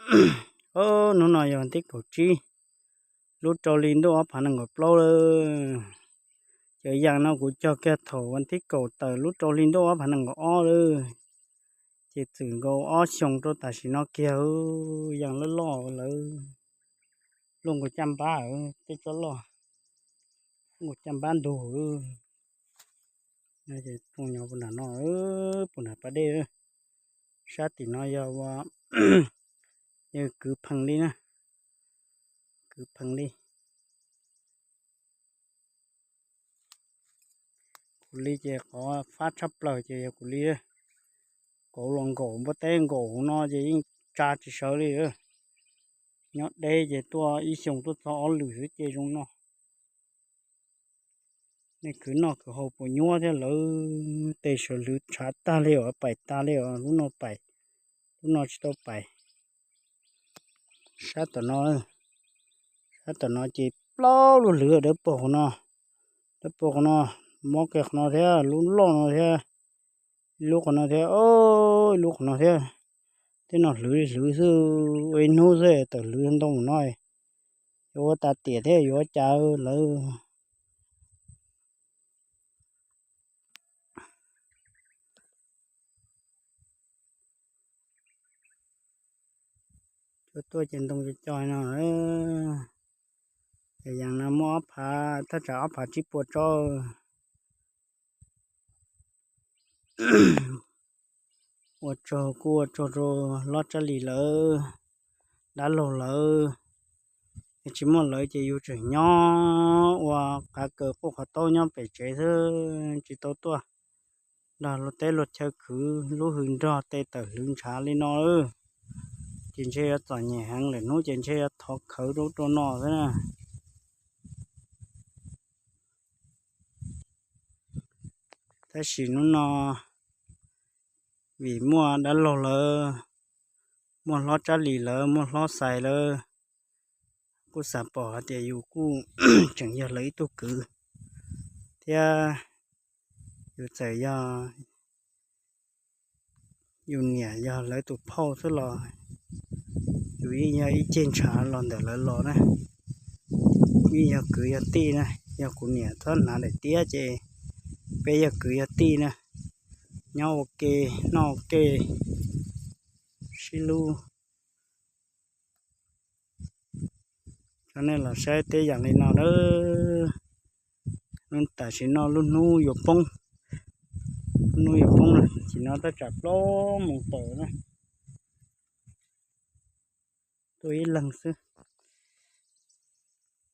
Hnub no yog vas thib kaum tsib, lub rau hli ntuj ob phav nees nkaum plaub lawm. Cov yas no kuv cog kiag thaum vas thib kaum tawm lub rau hli ntuj ob phav nees nkaum ob lawm. Ces txwm nkaus ob xyoos rau tam sim no kiag, yas loj loj lawm. Luaj nkaus caj npab, tej tsob loj, luaj nkaus caj npab ntug. Puag nram no, puag nram pas dej. Sab tim no yog ua, yog kwv phees li na, kwv phees li. Kuv li ces qhov fab tshaj plaws ces yog kuv li, kauv los nkaum npua teb nkaum hauv no ces yeej tsa tsis sawv li. Nyob deb ces tuaj ib xyoos tuaj txog ob lwm xwb ces zoo no. Nej khwv noj khwv haus puas nyuaj thiab lawv? Tej sawv hlwv tshav tag li os, pais tag li os, lub no pais, lub no tsis tau pais. Sab tom no, sab tom no ces plaub lub hlwv dawb paug qhov no, dawb paug qhov no, mob kiag qhov no thiab, lub loj no thiab, ib lub qhov no thiab, ib lub qhov no thiab. Tej no hlwv li hlwv xwb, ua ib hnub xwb tawm hlwv ntau mus no. Yuav ua tas tiam thiab yuav ua cas lawv. Tuaj tuaj ces ntoo co co no. Ces yas no muaj ob phav, thaj tsam ob phav tsib puas tsob. Ua tsaug, kuj ua tsaug rau Hlob Tsab Lis lawv, dab laug lawv. Yog tsis muaj lawv ces yus tseem nyob ua qav kaws quaj qhov taub nyob pem tsev xwb, tsis tau tuaj nrog luag teb luag chaw khwv lub hws nrog tej tawm hlwv ntshav li no. Ces ntshe yuav txom nyem heev, lwm hnub ces ntshe yuav thov khawv rau rau no xwb na. Tab sis hnub no vim muaj dab laug lawv, muaj Hlob Tsab Lis lawv, muaj Hlob Xais lawv, kuj xav pom hais tias yus kuj tseem yog lawv ib tug kwv thiab. Yus txawm yog yus niam yog lawv tus phauj xwb los yus yeej yog ib ceg ntshav los ntawm lawv los na. Yeej yog kwv yog tij na, yog kuv niam txhob hnav daim tiab ces peb yog kwv yog tij na. Nyob ua ke, noj ua ke, sib hlub. Cov nej los saib teb yam li no na. Tam sim no lub hnub yuav poob, lub hnub yuav poob na, tam sim no tab tsam plaub moos tawm na. Tuaj ib leeg xwb.